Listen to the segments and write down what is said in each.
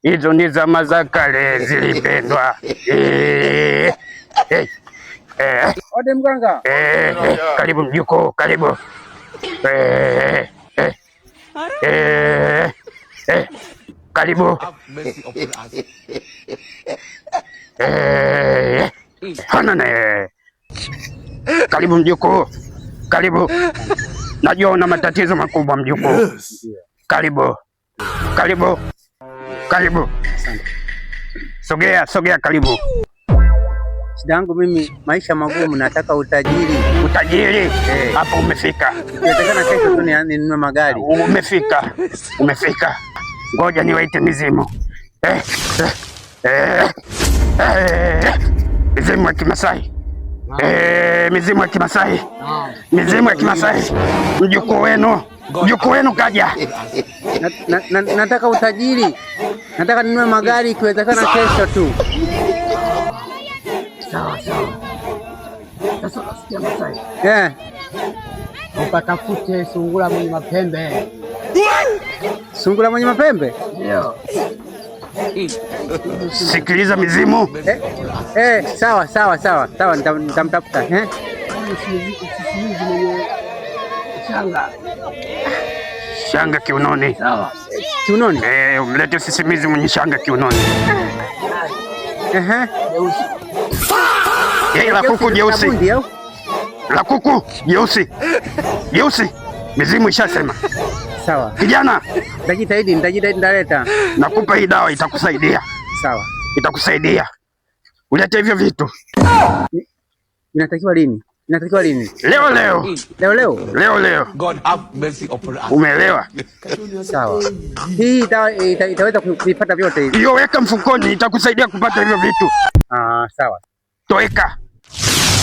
Hizo ni zama za kale zilipendwa. Eh, eh, eh, Ode mganga. eh, eh, karibu mjukuu, karibu. Eh, eh, eh, eh, karibu. Eh, hanane. Karibu mjukuu, karibu. Najua una matatizo makubwa mjukuu. Karibu, karibu, karibu. Sogea, sogea, karibu. Shida yangu mimi maisha magumu, nataka utajiri. Utajiri hapo umefika, Ikiwezekana kesho tu ninunue magari. Umefika, umefika. Ngoja niwaite mizimu. Eh, eh, eh, eh, mizimu ya Kimasai. Eh, mizimu ya Kimasai, mizimu ya Kimasai. Mjukuu wenu kaja. Nataka utajiri, nataka ninunue magari ikiwezekana kesho tu. Sawa sawa. Sasa unasikia Masai, Eh, ukatafute sungura mwenye mapembe. Sungura mwenye mapembe? Ndio. Sikiliza mizimu. Eh, eh, sawa sawa sawa sawa, nitamtafuta. Eh? Sisimizi mwenye shanga. Shanga kiunoni. Sawa. Kiunoni? Eh, umlete sisimizi mwenye shanga kiunoni. Ehe. Jeusi. Eh, la kuku jeusi. Bundi au? La kuku jeusi. Jeusi. Mizimu ishasema. Sawa. Kijana, Nitajitahidi, nitajitahidi nitaleta. Nakupa hii dawa itakusaidia. Sawa. Itakusaidia. Ulete hivyo vitu. Inatakiwa lini? Inatakiwa lini? Leo leo. Leo leo? Leo leo. God have mercy upon us. Umeelewa? Sawa. Hii itaweza kuipata vyote hivi. Hiyo weka mfukoni itakusaidia kupata hivyo vitu. Ah, sawa. Toweka.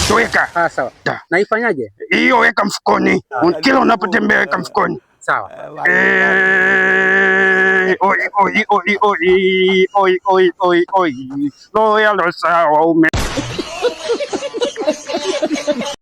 Toweka. Ah, sawa. Ta. Naifanyaje? Hiyo weka mfukoni. Kila unapotembea weka mfukoni. Sawa. Eh, oi oi oi oi oi oi oi oi. Loya losa waume.